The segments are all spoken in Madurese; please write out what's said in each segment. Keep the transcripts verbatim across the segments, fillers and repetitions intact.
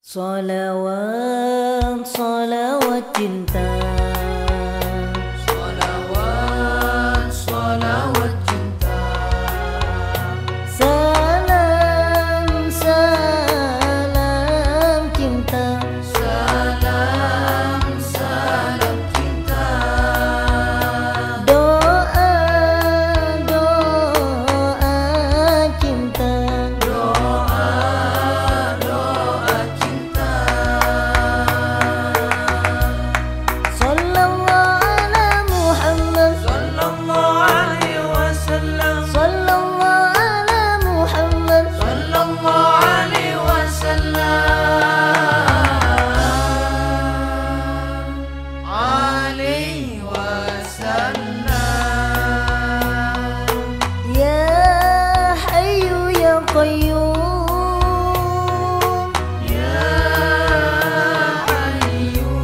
Shalawat, shalawat cinta. Shalawat, shalawat cinta. Salam, salam cinta. Salam, salam cinta. Doa, doa cinta. Doa, doa cinta. Sallallahu ala Muhammad. Sallallahu alaihi wasallam. Sallallahu ala Muhammad. Sallallahu alaihi wasallam. Alaihi wasallam. Ya Hayyu ya Qayyum. Ya Hayyu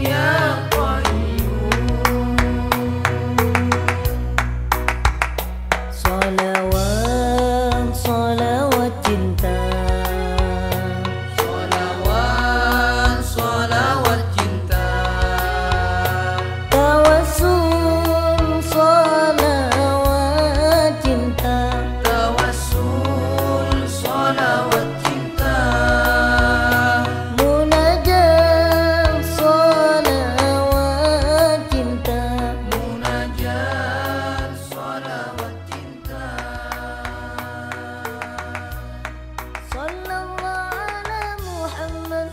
ya Qayyum. Shalawat, shalawat cinta. Shalawat, shalawat cinta. Tawassul, shalawat cinta. Tawassul, shalawat cinta. Munajat, shalawat cinta. Munajat, shalawat cinta. Sallallahu ala Muhammad.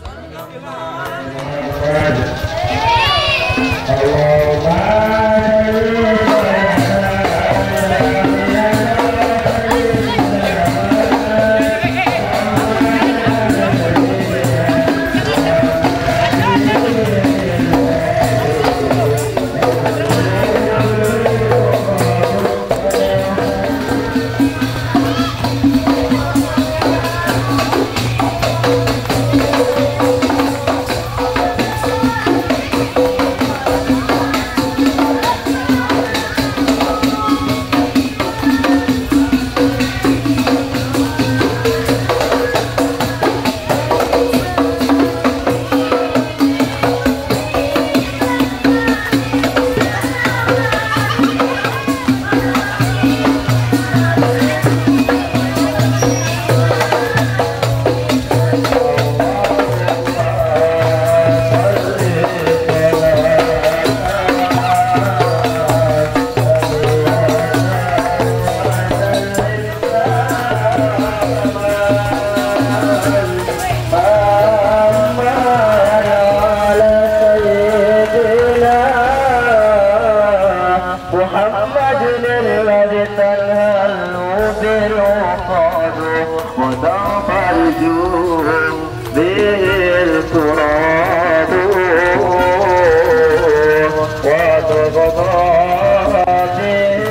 محمد الذي تنحل به العقد وتنفرج به الكرب وتقضى به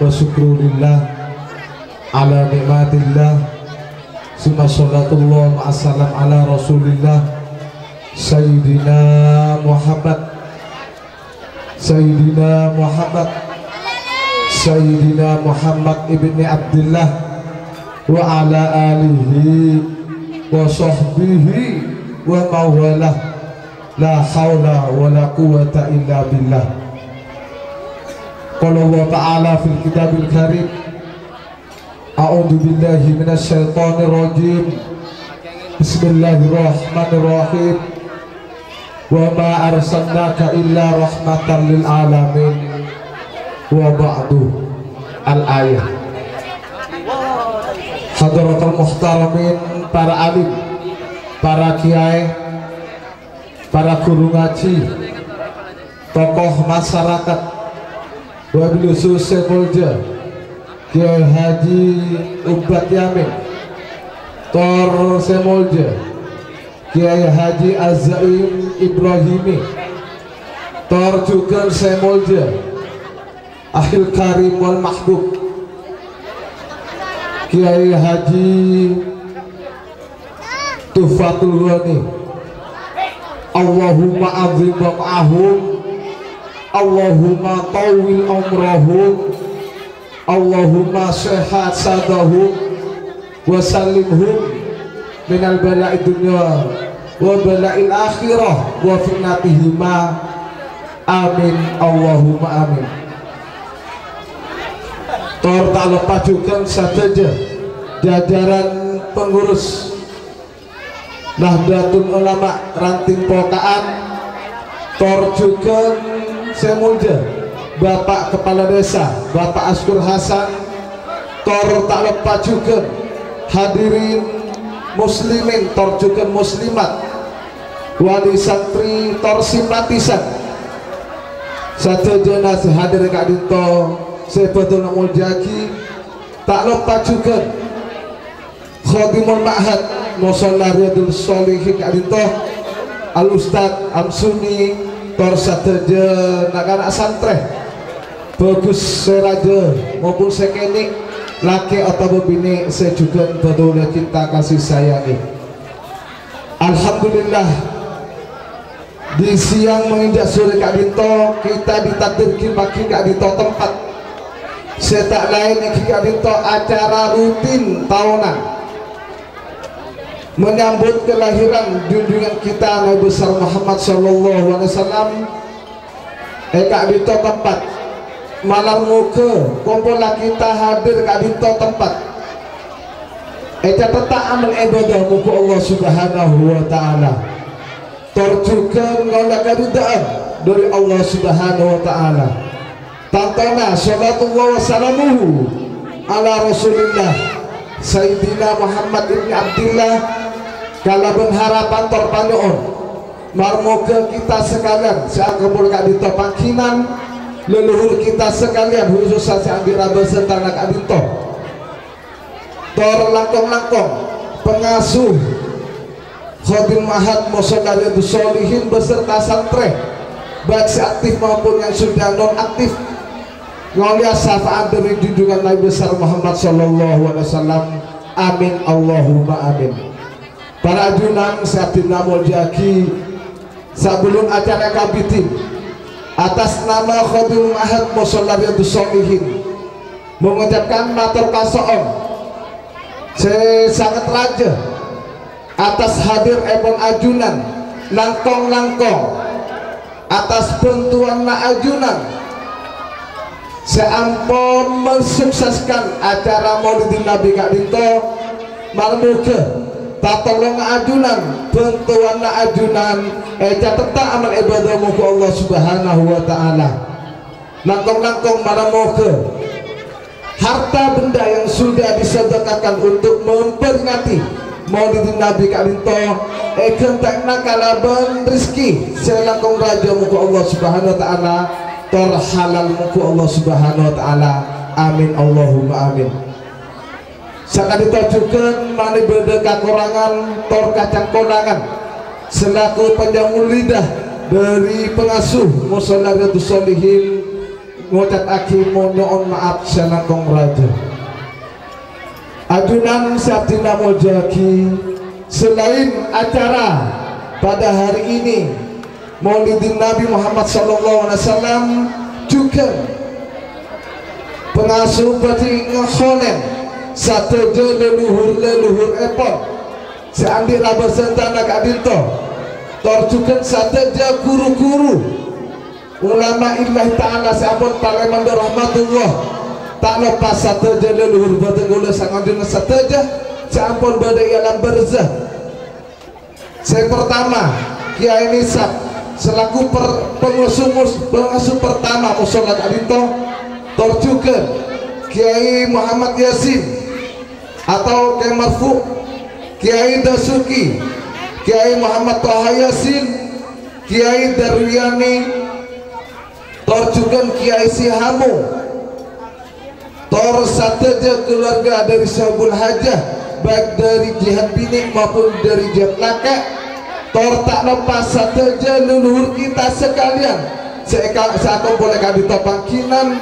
Wa syukru lillah ala nikmatillah. Summa sholatullah ma'assalam ala rasulillah. Sayyidina Muhammad. Sayyidina Muhammad. Sayyidina Muhammad ibni Abdillah. Wa ala alihi wa sahbihi wa mawalah. La haula wa la quwwata illa billah. Qala Allah Ta'ala fil Kitabil Karim, a'udzu billahi minasy syaithanir rajim. Bismillahirrahmanirrahim. Wa ma arsalnaka illa rahmatan lil alamin. Wa ba'du. Al-ayah. Hadratal muhtaramin, para alim, para kiai, para guru ngaji, tokoh masyarakat, wabil khusus sè molja Kiai Haji Ubat Yamin, tor sè molja Kiai Haji Azaim Ibrahimi, tor jhughân sè molja Akhil Karim wal Mahbub Kiai Haji Tuhfatul Ghani. Allahumma azim waq'ahum. Allahumma tawwil umrahum. Allahumma sehat sadahum. Wa sallimhum minal bala'i dunya wa bala'il akhirah wa fitnatihima. Amin. Allahumma amin. Tor ta' loppa jhughân sadhâjâ jajaran pengurus Nahdlatul Ulama Ranting Poka'an, tor jhughân sè molja Bapak Kepala Desa, Bapak Askur Hasan, tor ta' loppa jhughân hadirin muslimin, tor jhughân muslimat, wali santri, tor simpatisan sadhâjâna sè hadir ka'dinto sè bhâdhân molja'aghi, ta' loppa jhughân Khadimul Ma'had Musholla Riyadus Sholihin ka'dinto, Al Ustadz Amsuni, tor sadhâjâ na'-kana' santrè, bhâghus sè rajâ maupun sè kènè', lakè otabâ binè' sè jhughân bhâdhân cinta kasih sayangi. Alhamdulillah, di siang menginjak sore ka'dinto, kita ditakdirkan pagi ka'dinto tempat sè ta' laèn èngghi ka'dinto acara rutin taonan menyambut kelahiran junjungan kita Nabi besar Muhammad sallallahu alaihi wasallam. È ka'dinto tempat, malar moghâ kompolla kita hadir ka'dinto tempat ècathetta amal ibadah moghâ Allah Subhanahu wa Ta'ala. Tor jhughân ngaollè karidhâ'ân dhâri Allah Subhanahu wa Ta'ala. Tantona sholatullah wa salamuhu ala Rasulillah Sayyidina Muhammad ibni Abdillah, kalabân harapan tor panyo'on, mar-mogâ kita sakalèyan sè akompol ka'dinto pangghina, leluhur kita sakalèyan, khusussa sè ambi' rabâsân tana ka'dinto, tor langkong-langkong pangasuh Khadim Ma'had Musholla Riyadus Sholihin beserta santrè, baik sè aktif maupun yang sudah non aktif, ngaollè syafaat dhâri junjungan Nabi besar Muhammad sallallahu alaihi wasallam. Amin, Allahumma amin. Para ajunan sè abdhina molja'aghi, sabellun acara kabidhi, atas nama Khadim Ma'had Musholla Riyadus Sholihin, mengucapkan mator kaso'on sè sanget rajâ atas hadirèpon ajunan langkong-langkong, atas bhântowanna ajunan sè ampon mensukseskan acara Maulidin Nabi ka'dinto. Mar-mogâ tatolongnga ajunan, bhântowanna ajunan ècathetta amal ibadah moghâ Allah Subhanahu wa Ta'ala. Langkong-langkong mar-mogâ harta benda yang sudah disedekahkan untuk memperingati Maulidin Nabi ka'dinto èghântè'ana kalabân rezeki sè langkong rajâ moghâ Allah Subhanahu wa Ta'ala, tor halal moghâ Allah Subhanahu wa Ta'ala. Amin, Allahumma amin. Saka'dinto jhughân mani bâdâ kakorangan tor kacangkolangan selaku panjâmur lidah dhâri pangasuh Musholla Riyadus Sholihin, Ngocattaghi mo-, nyo'on ma'ap sè langkong rajâ. Ajunan sè abdhina molja'aghi, salaèn acara pada hari ini, Maulidin Nabi Muhammad sallallahu alaihi wasallam, jhughân pangasuh bhâdhi ngakhonè sadhâjâ leluhur-leluhurèpon sè andi' labârsân tana ka'dinto, tor jhughân sadhâjâ ru-ghuru, ulama illahi ta'ala sè ampon palèman dâ' rahmatullah, ta' loppa sadhâjâ leluhur bhâdhân kaulâ sakonjhângan sadhâjâ sè ampon bâdâ è alam barzah. Sè partama, Kiai Nisab selaku per-, pengasuh mus-, pengasuh pertama musola ka'dinto, tor jhughân Kiai Muhammad Yasin atau Kiai Marfu, Kiai Dasuki, Kiai Muhammad Toha Yasin, Kiai Darwiyani, tor jhughân Kiai Sihamu, tor sadhâjâ keluarga dâri Sohibul Hajah, baik dâri jihad binè' maupun dâri jihad lakè', tor ta' loppa sadhâjâ leluhur kita sakalèyan sè eka-, sè akompol è ka'dinto pangghinan,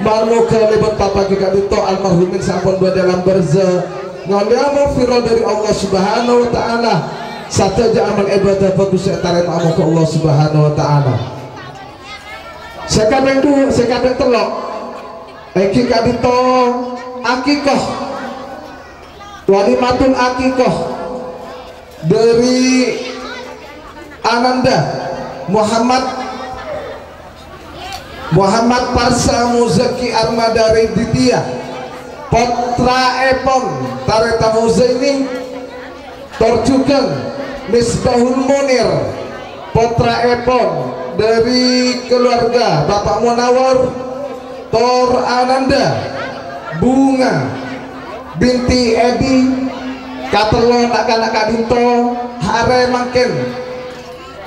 marmoghâ lèbât papangghi ka'dinto almarhumin sè ampon bâdâ è alam barzah, ngaollèya maghfirah dâri Allah Subhanahu wa Ta'ala, sadhâjâ amal ibadah bhâghus sè ètarèma moghâ Allah Subhanahu wa Ta'ala. Sè kapèng du-, sè kapèng tello', èngghi ka'dinto akikah, walimatul akikah dâri Ananda Muhammad, Muhammad Parsa Muzaki Armada Reditya, pottraèpon Tareta Huzaini, tor jhughân Misbahul Munir, pottraèpon dâri keluarga Bapak Munawar, tor Ananda, Bunga, binti Edi, katello na'-kana' ka'dinto, arè mangkèn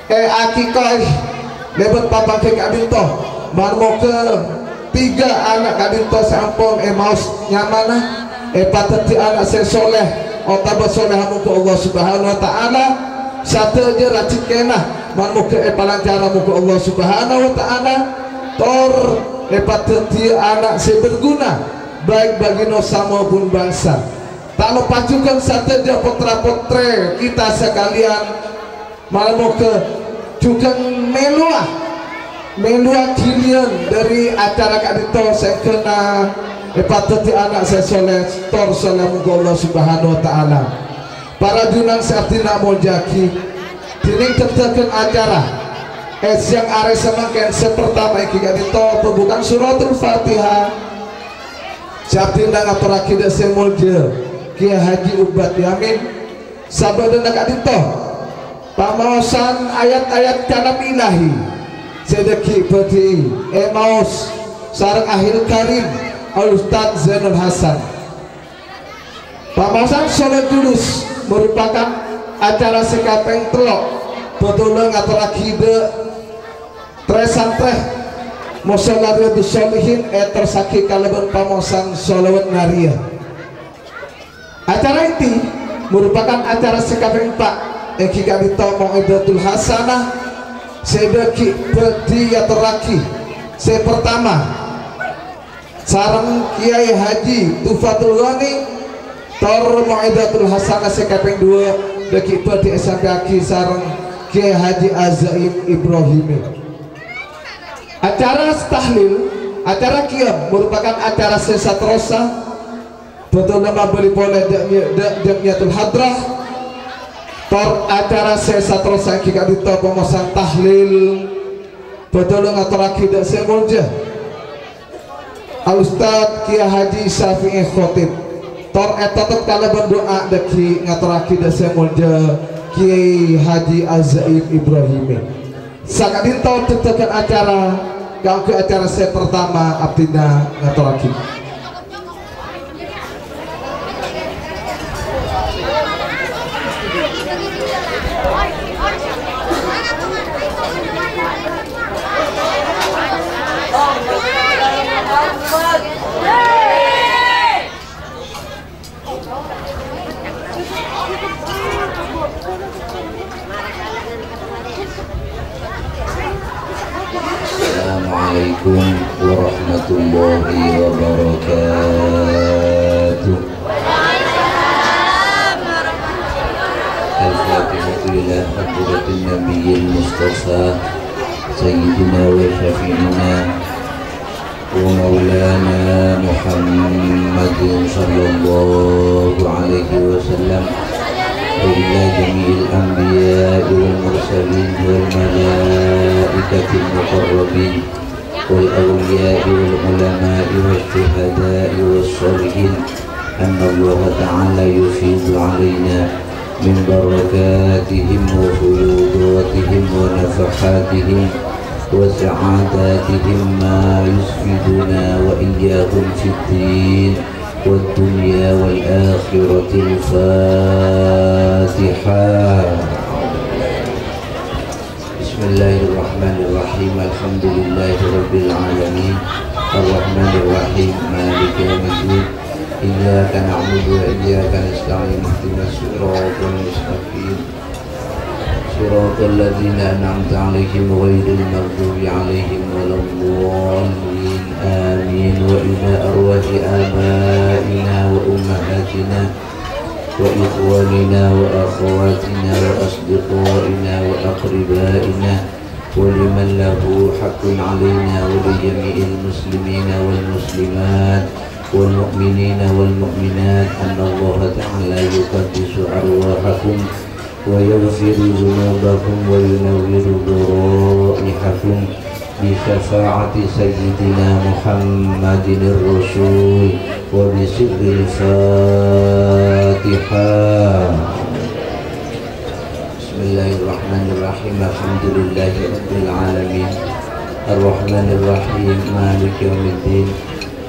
èakikah lèbât papangghi ka'dinto. Marmoghâ tiga ana' ka'dinto sè ampon èmaos nyamana, èpadhâddhi ana' sè soleh otabâ soleha moghâ Allah Subhanahu wa Ta'ala, sadhâjâ rajhekkèna marmoghâ èpalancara moghâ Allah Subhanahu wa Ta'ala, tor èpadhâddhiyâ ana' sè berguna, baik bagi nosa maupun bangsa. Ta' loppa jhughân sadhâjâ pottra-pottrè kita sakalèyan, marmoghâ jhughân mèlowa, mèlowa ghiliyân dâri acara ka'dinto sèngghâna èpadhâddhi ana' sè soleh, tor soleh moghâ Allah Subhanahu wa Ta'ala. Para junang sè abdhina molja'aghi, dhinèng dhâddhâghân acara è sèyang arè samangkèn sè partama èngghi ka'dinto pembukaan Suratul Fatihah, sè abdhina ngatorraghi dâ' sè molja Kiai Haji Ubat Yamin, sabâdâna ka'dinto pamaosan ayat-ayat kalam ilahi sè dâggi' bhâdhi èmaos sareng Ahil Karim Al Ustaz Zainul Hasan. Pamaosan Shalat Julus merupakan acara sè kapèng tello', bhâdhâna ngatorraghi dâ' trè-santrè Mosolla Riyadus Shalihin èterrossaghi kalabân pamaosan shalawat nariyah. Acara inti merupakan acara sè kapèng empa', èngghi ka'dinto Mau'izatul Hasanah sè dâggi' bhâdhi èyatorraghi. Sè partama, sareng Kiai Haji Tufatul Ghani, tor Mau'izatul Hasanah sè kapèng duwâ' dâggi' bhâdhi èsampèyaghi sareng Kiai Haji Azaim Ibrahimi. Acara tahlil, acara qiyam merupakan acara sè saterrossa, bhâdhâna mabâli polè dâ'-, dâ-, Jamiyatul Hadrah, tor acara sè saterrossa èngghi ka'dinto pamaosan tahlil, bhâdhâna ngatorraghi dâ' sè molja Al Ustaz Kiai Haji Syafi'i Khotib, tor ètotop kalabân du'a dâggi' ngatorraghi dâ' sè molja Kiai Haji Azaim Ibrahimi. Saka'dinto dhâddhâghân acara, kaangghuy acara sè partama abdhina ngatorraghi. Assalamualaikum warahmatullahi المصطفى سيدنا وشفيعنا ومولانا محمد صلى الله عليه وسلم، وإلى جميع الأنبياء والمرسلين والملائكة المقربين والأولياء والعلماء والشهداء والصالحين، أن الله تعالى يفيض علينا من بركاتهم وفيوضاتهم ونفحاتهم وسعاداتهم ما يسعدنا وإياهم في الدين والدنيا والآخرة. الفاتحة. بسم الله الرحمن الرحيم. الحمد لله رب العالمين. الرحمن الرحيم. مالك يوم الدين. إياك نعبد وإياك نستعين. اهدنا الصراط المستقيم. صراط الذين أنعمت عليهم غير المغضوب عليهم ولا الضالين. آمين. وإلى أرواح آبائنا وأمهاتنا وإخواننا وأخواتنا وأصدقائنا وأقربائنا ولمن له حق علينا ولجميع المسلمين والمسلمات والمؤمنين والمؤمنات أن الله تعالى يقدس أرواحكم ويغفر ذنوبكم وينور ضرائحكم بشفاعة سيدنا محمد الرسول وبسر الفاتحة. بسم الله الرحمن الرحيم. الحمد لله رب العالمين. الرحمن الرحيم. مالك يوم الدين.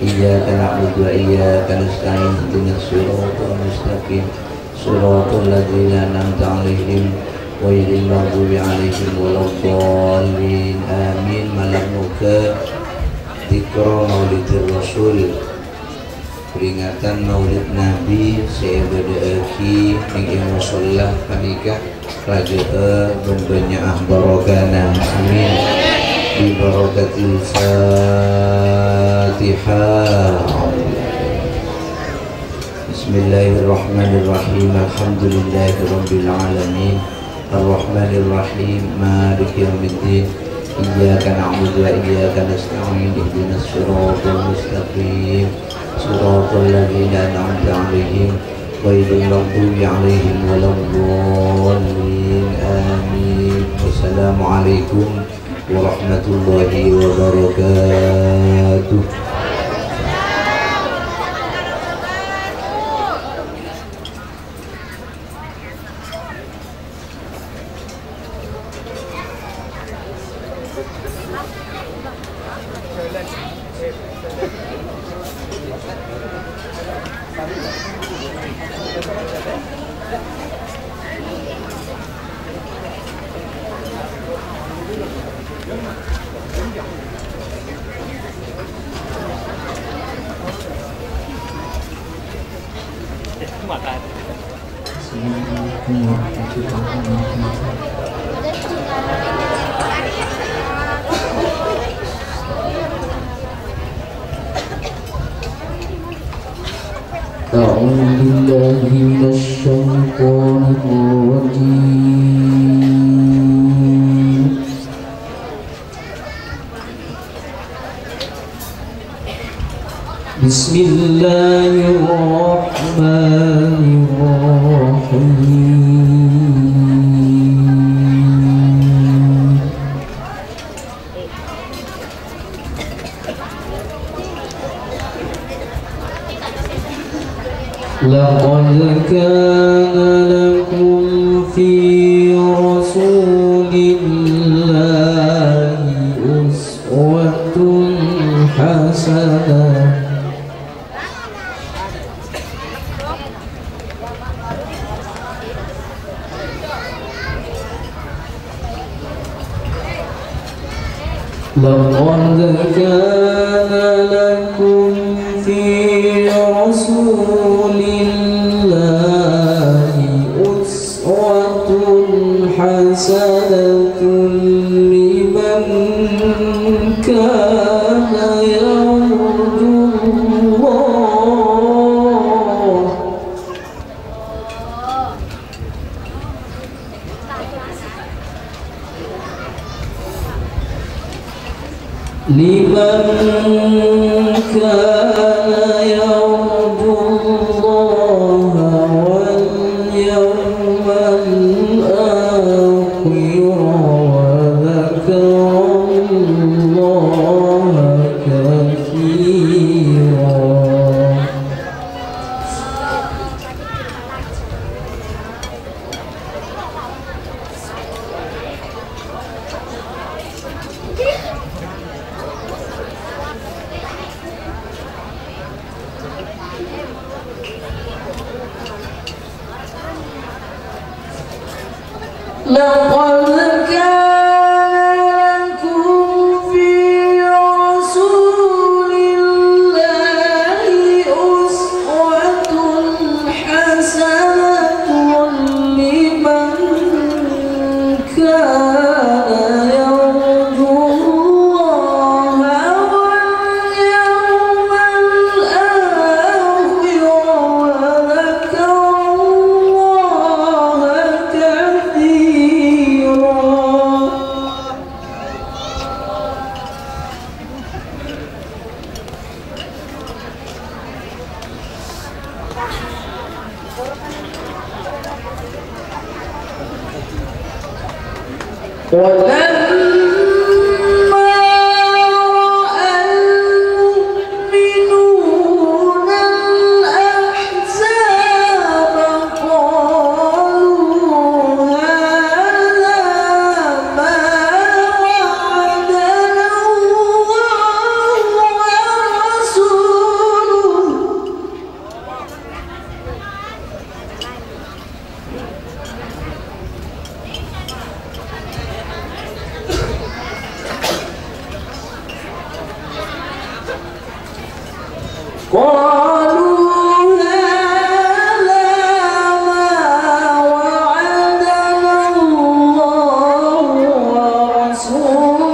إياك نعبد وإياك نستعين. اهدنا الصراط المستقيم. صراط الذين أنعمت عليهم غير المغضوب عليهم ولا الضالين. آمين. Malar moghâ Dzikra Maulidir Rasul, peringatan Maulid Nabi sè èbâdâ'aghi neng è mosolla panèka rajâ'â bân bânnya'â barokana. Amin. Bi barakatil Fatihah. Bismillahirrahmanirrahim. Alhamdulillahirabbil alamin. Arrahmanirrahim. Maliki yaumiddin. Iyyaka na'budu wa iyyaka nasta'in. Ihdinas siratal mustaqim. Siratal ladzina an'amta 'alaihim ghairil maghdubi 'alaihim waladdallin. Amin. Wassalamualaikum warahmatullahi wabarakatuh. Assalamualaikum warahmatullahi wabarakatuh. أعوذ بالله من الشيطان الرجيم. بسم الله الرحمن الرحيم. لقد كان لكم في رسول الله أسوة حسنة. لقد كان لكم في رسول الله أسوة حسنة لمن كان يرجو الله. لقد كان لكم في رسول الله أسوة حسنة لمن كان يرجو الله واليوم الآخر وذكر الله كثيرا. ولما رأى المؤمنون الأحزاب قالوا هذا ما وعدنا الله ورسوله. قالوا هذا ما وعدنا الله ورسوله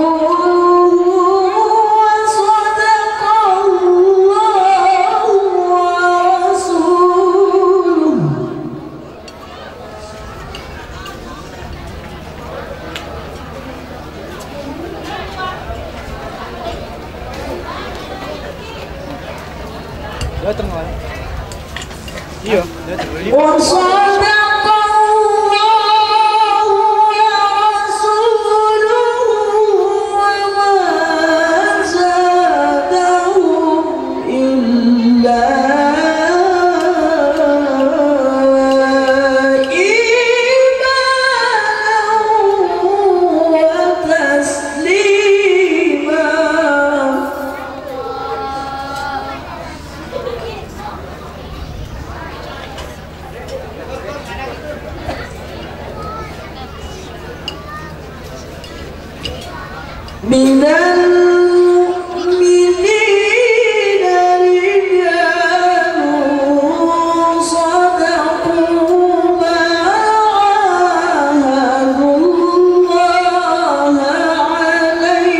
وصدق الله ورسوله. Iya, dateng, Pak. Iya, dateng. وصدق الله ورسوله وما زادهم إلا إيمانا وتسليما. من المؤمنين رجال صدقوا ما عاهدوا الله عليه.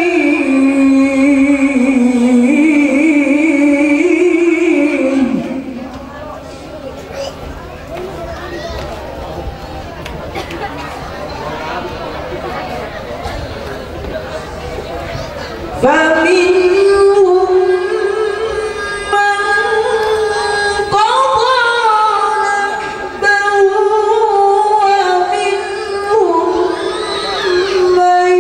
فمنهم من قضى نحبه ومنهم من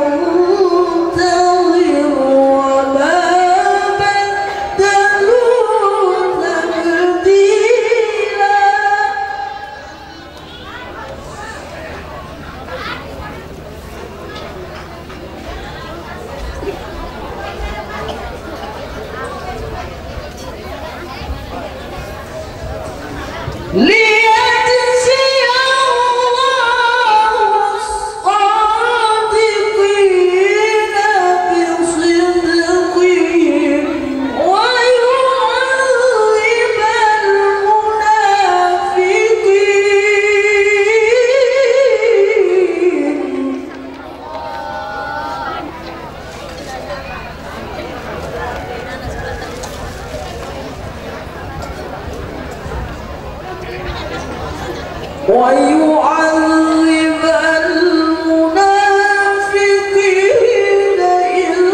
ينتظر وما بدلوا تبديلا. ليجزي الله الصادقين بصدقهم ويعذب المنافقين. ويعذب المنافقين إن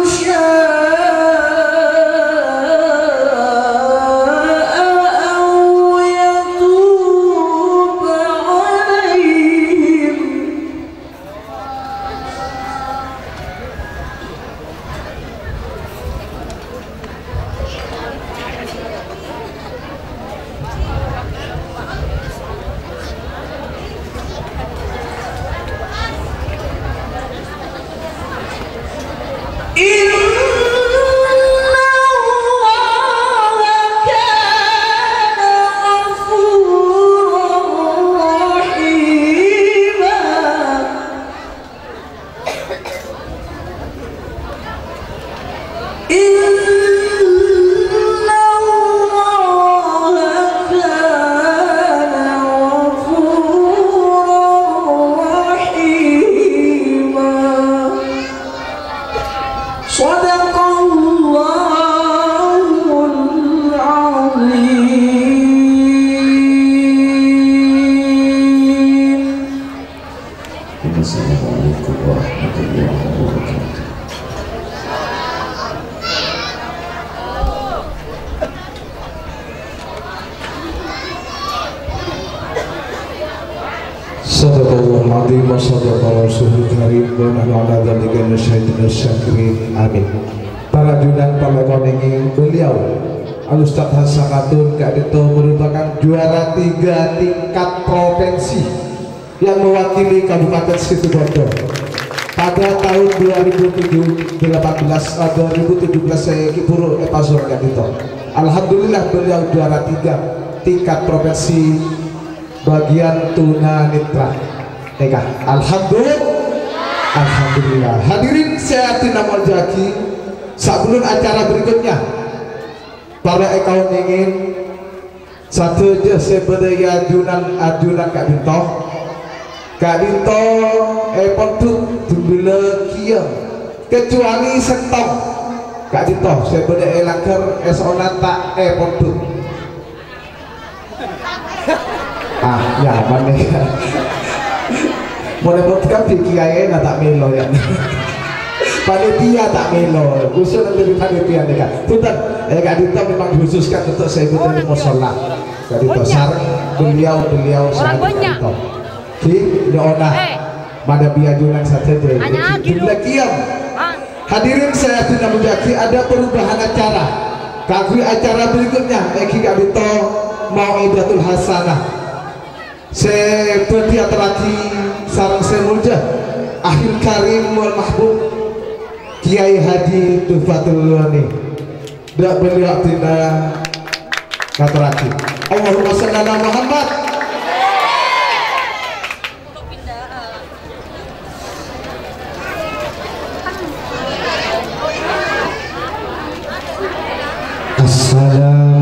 شاء أو يتوب عليهم. Wa sadaqa rasulul karim wa nahnu ala dzalika minasy syaitonir syakirin. Amin. Para junjungan, para konèngè, beliau Al Ustaz Hasan Atun ka'dinto merupakan juara tiga tingkat provinsi yang mewakili Kabupaten Situbondo. Pada tahun dua ribu tujuh, delapan belas, eh, dua ribu tujuh belas saya kiburu epasur ka'dinto. Alhamdulillah beliau juara tiga tingkat provinsi bagian tunanetra. Nèka, alhamdulillah. Alhamdulillah. Hadirin sè abdhina molja'aghi, sabellunna acara berikutnya, para èkaonèngè, sadhâjâ sè bâdâ è ajunan-ajunan ka'dinto, ka'dinto èpondhut dumbila kèya, kecuali sèttong ka'dinto sè bâdâ è langghâr, è so'ona ta' èpondhut. Ah, nyaman nè. Mon èpondhut kan bi' kiyaèna ta' mèlo, yâ. Panitia ta' mèlo, khusus dâri panitia nèka. Bhunten, eh, ka'dinto memang khusus kan untuk saya butuh mushola. Ka'dinto sareng beliau-beliau sè ka'dinto. Ghi, nyo'ona. Manabi ajunan sadhâjâ. Hanya Haji Lu. Jumlah qiyam. Hadirin sè abdhina molja'aghi, ada perubahan acara. Kaangghuy acara berikutnya, èngghi ka'dinto Mau'izatul Hasanah. Sè bhâdhi atorraghi sareng sè molja, Akhil Karim wal Mahbub, Kiai Haji Tuhfatul Wani. Dâ' beliau abdhina ngatorraghi. Allahumma shalli ala Muhammad. Assalamu